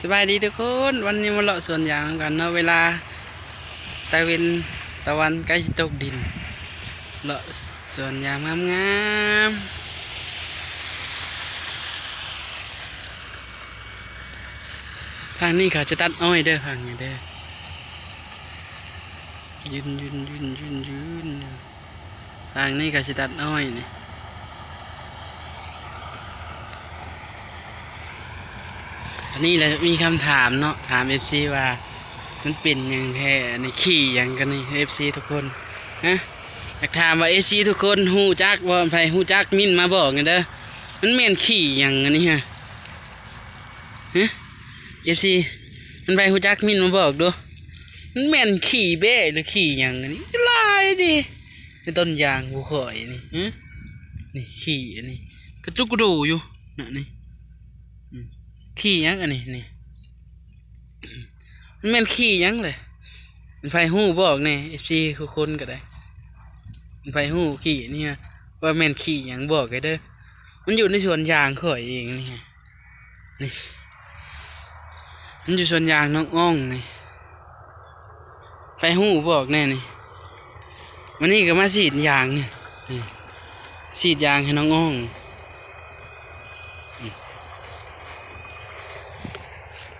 ສະບາຍດີທຸກຄົນ, ວັນນີ້ມາເລາະສວນຢາງນຳກັນເນາະ, ເວລາຕາເວັນຕາວັນໃກ້ຊິຕົກດິນ, ເລາະສວນຢາງງາມໆ. ທາງນີ້ເຂົາຈະຕັດອ້ອຍເດີ, ທາງນີ້ເດີ, ຍືນໆໆໆໆ. ທາງນີ້ເຂົາຊິຕັດອ້ອຍນີ້. ອັນນີ້ລະມີຄຳຖາມເນາະ, ຖາມເອັຟຊີວ່າມັນເປັນຫຍັງແທ້ ອັນນີ້ຂີ້ຫຍັງກັນນີ້ ເອັຟຊີທຸກຄົນ? ຮະ ຢາກຖາມວ່າເອັຟຊີທຸກຄົນຮູ້ຈັກບໍ່? ໃຜຮູ້ຈັກເມັ້ນມາບອກແດ່ເດີ. ມັນແມ່ນຂີ້ຫຍັງອັນນີ້ຮະ? ຮະ ເອັຟຊີ ມັນໃຜຮູ້ຈັກເມັ້ນມາບອກດູ. ມັນແມ່ນຂີ້ແບ້ຫຼືຂີ້ຫຍັງອັນນີ້? ຫຼາຍເດ້. ໃນຕົ້ນຢາງຜູ້ຂ້ອຍນີ້ ຮະ ນີ້ຂີ້ອັນນີ້ກະຈຸກກະໂດຢູ່ນະນີ້. ອືມ ຂີ້ຫຍັງອັນນີ້? ນີ້ ມັນແມ່ນຂີ້ຫຍັງແຫຼະ? ມັນໃຜຮູ້ບອກແດ່ ເອັຟຊີທຸກຄົນກະໄດ້. ມັນໃຜຮູ້ຂີ້ນີ້ ວ່າແມ່ນຂີ້ຫຍັງບອກແດ່ເດີ. ມັນຢູ່ໃນສວນຢາງຂ້ອຍເອງນີ້. ນີ້ ມັນຢູ່ສວນຢາງນ້ອງອອງນີ້. ໃຜຮູ້ບອກແດ່ນີ້. ມື້ນີ້ກະມາສີດຢາງນີ້ ນີ້ ສີດຢາງໃຫ້ນ້ອງອອງ,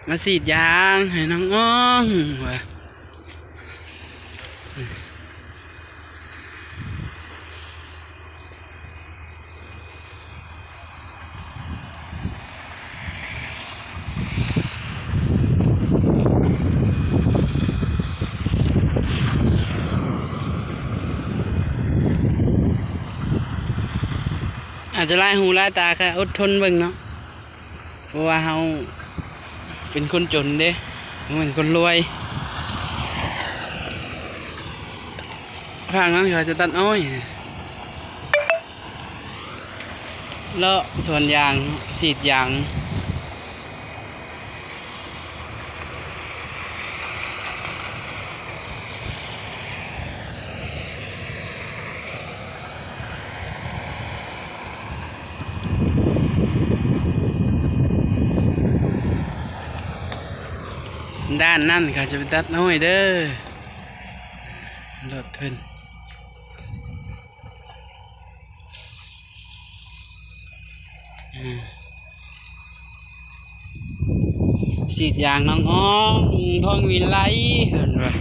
ມາສີດຢາງໃຫ້ນ້ອງອອງວ່າ. ອາດຈະຫຼາຍຫູຫຼາຍຕາກະອົດທົນເບິ່ງເນາະ. ເພາະວ່າເຮົາເປັນຄົນຈົນເດ້ ບໍ່ແມ່ນຄົນລວຍ. ທາງນັ້ນເຂົາຈະຕັດອ້ອຍ, ເລາະສວນຢາງ ສີດຢາງ. ດ້ານນັ້ນເຂົາຈະໄປຕັດອ້ອຍເດີ ລົດເພິ່ນ. ອືມ ສີດຢາງນ້ອງອອງ ທອງວິໄລ ເພິ່ນວ່າ.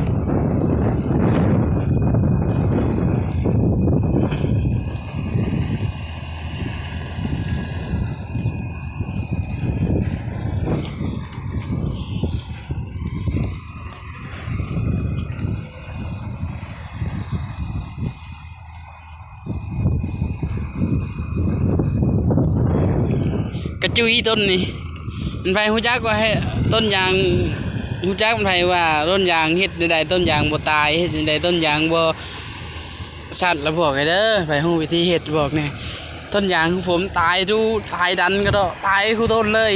ກະຈຸຍຕົ້ນນີ້ ມັນໃຜຮູ້ຈັກວ່າໃຫ້ຕົ້ນຢາງ ຮູ້ຈັກມັນໃຜວ່າຕົ້ນຢາງເຮັດແນວໃດ ຕົ້ນຢາງບໍ່ຕາຍ ເຮັດແນວໃດຕົ້ນຢາງບໍ່ສັດລະບອກໃຫ້ເດີ. ໃຜຮູ້ວິທີເຮັດບອກແດ່. ຕົ້ນຢາງຂອງຜົມຕາຍດູ ຕາຍດັນກະເດາະ ຕາຍຄູ່ຕົ້ນເລີຍ.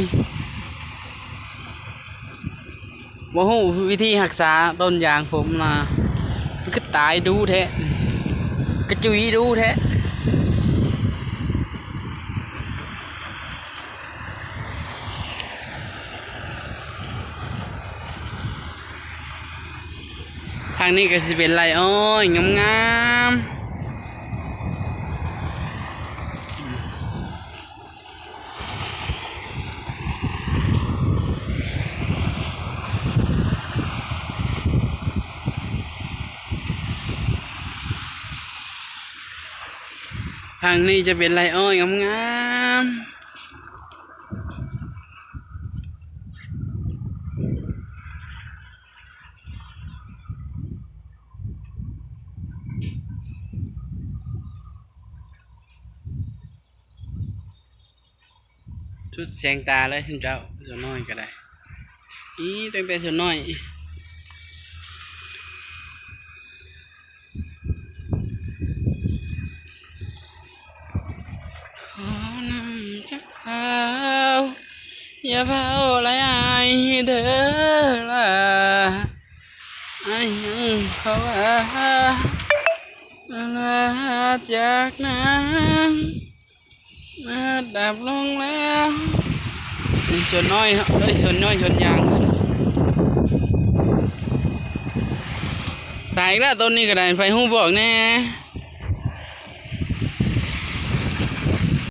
ບໍ່ຮູ້ວິທີຮັກສາຕົ້ນຢາງຜົມນະ ມັນຄືຕາຍດຸແທ້ ກະຈຸຍດຸແທ້. ທາງນີ້ກະຊິເປັນໄຮ່ອ້ອຍງາມໆ. ທາງນີ້ຈະເປັນໄຮ່ອ້ອຍງາມໆ. ສຸດແສງຕາເລີຍເຈົ້າ ສາວນ້ອຍກະໄດ້ ອີ ຕັ້ງແຕ່ສາວນ້ອຍ. ຂໍນຳຈັກຄາວ ຢ່າເວົ້າຫຼາຍອ້າຍເດີລະ ອ້າຍຍັງພາວາ ລາຈາກນາງ ມາດັບລົງແລ້ວ ໃນ ສວນອ້ອຍເນາະ ເອີຍ ສວນອ້ອຍ ສວນຢາງ. ຕາຍອີກແລ້ວ ຕົ້ນນີ້ກໍໄດ້ ໃຜຮູ້ບອກແດ່.